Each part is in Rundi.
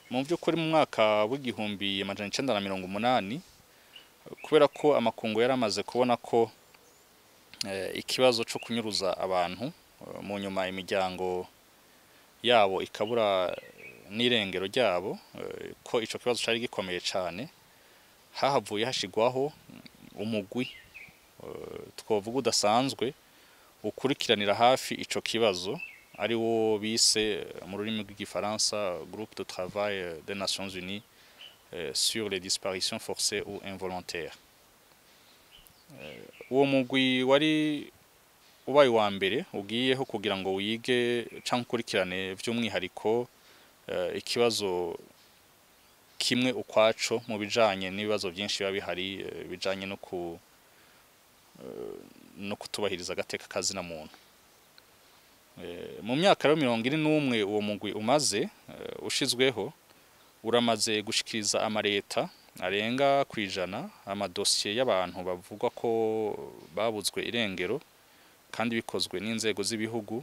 Mu by'ukuri, mu mwaka w'1980, kubera ko amakungu yari amaze kubona ko ikibazo cyo kunyuruza abantu, mu nyuma imiryango yabo ikabura n'irengero ryabo, ko ico kibazo cari gikomeye cane, hahavuye hashigwaho umugwi twovuga udasanzwe ukurikiranira hafi ico kibazo, ari wo bise mu rurimi rw'Igifaransa Groupe de travail des Nations Unies sur les disparitions forcées ou involontaires. Uwo mugwi wari ubaye uwa mbere ugiyeho kugira ngo wige canke ukurikirane vy'umwihariko ikibazo kimwe ukwaco mu bijanye n'ibibazo byinshi biba bihari bijanye no kutubahiriza agateka kazina muntu. Mu myaka rero 41 uwo mugwi umaze ushizweho, uramaze gushikiriza amareta arenga kwijana amadosiye y'abantu bavugwa ko babuzwe irengero kandi bikozwe n'inzego z'ibihugu,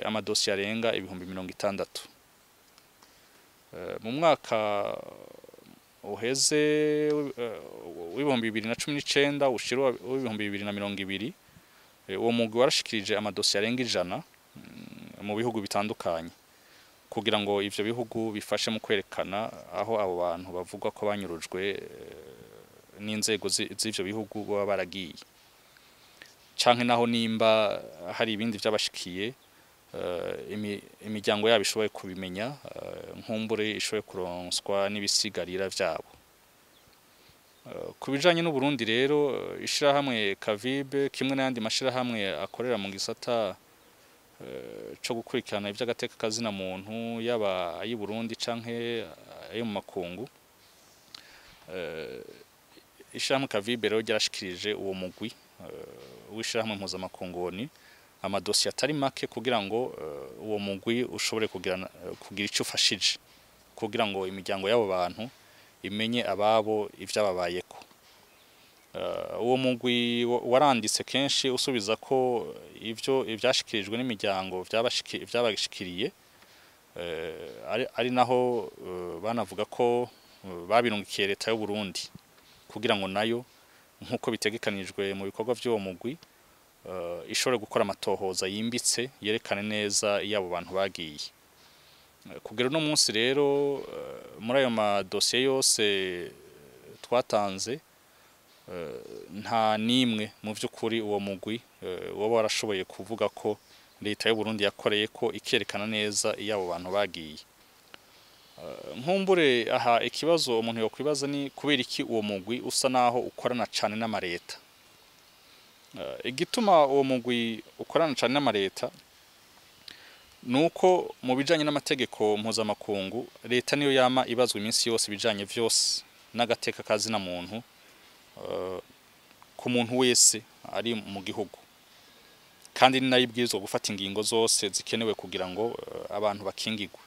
amadosiye arenga 60,000. Mu mwaka uheze w'2019 ushira w'2020, uwo mugwi warashikirije amadosiye arenga 100 mu bihugu bitandukanye kugira ngo ivyo bihugu bifashe mu kwerekana aho abo bantu bavugwa ko banyurujwe n'inzego z'ivyo bihugu baba baragiye, canke naho nimba hari ibindi vyabashikiye, imiryango yabo ishoboye kubimenya, nkumbure ishoboye kuronswa n'ibisigarira vyabo. Ku bijanye n'Uburundi rero, ishirahamwe Kavibe kimwe n'ayandi mashirahamwe akorera mu gisata co gukurikirana ivy'agateka kazina muntu, yaba ay'i Burundi canke ayo mu makungu, ishirahamwe Kavibe rero ryarashikirije uwo mugwi w'ishirahamwe mpuzamakungu ONU amadosiye atari make kugira ngo uwo mugwi ushobore kugira ico ufashije kugira ngo imiryango y'abo bantu imenye ababo ivyababayeko. Uwo mugwi waranditse kenshi usubiza ko ivyo ivyashikirijwe n'imiryango vyabashikiriye, ari naho banavuga ko babirungikiye leta y'u Burundi kugira ngo nayo, nk'uko bitegekanijwe mu bikorwa vy'uwo mugwi, ishobore gukora amatohoza yimbitse yerekane neza iyo abo bantu bagiye. Kugera uno munsi rero, muri ayo madosiye yose twatanze, nta nimwe mu vy'ukuri uwo mugwi woba warashoboye kuvuga ko leta y'u Burundi yakoreye ko ikerekana neza iyo abo bantu bagiye. Nkumbure aha ikibazo umuntu yokwibaza ni kubera iki uwo mugwi usa naho ukorana cane n'amareta. Igituma uwo mugwi ukorana cane n'amareta nuko mu bijanye n'amategeko mpuzamakungu, leta niyo yama ibazwa iminsi yose ibijanye vyose n'agateka kazina muntu ku muntu wese ari mu gihugu, kandi ni nayo ibwirizwa gufata ingingo zose zikenewe kugira ngo abantu bakingigwe.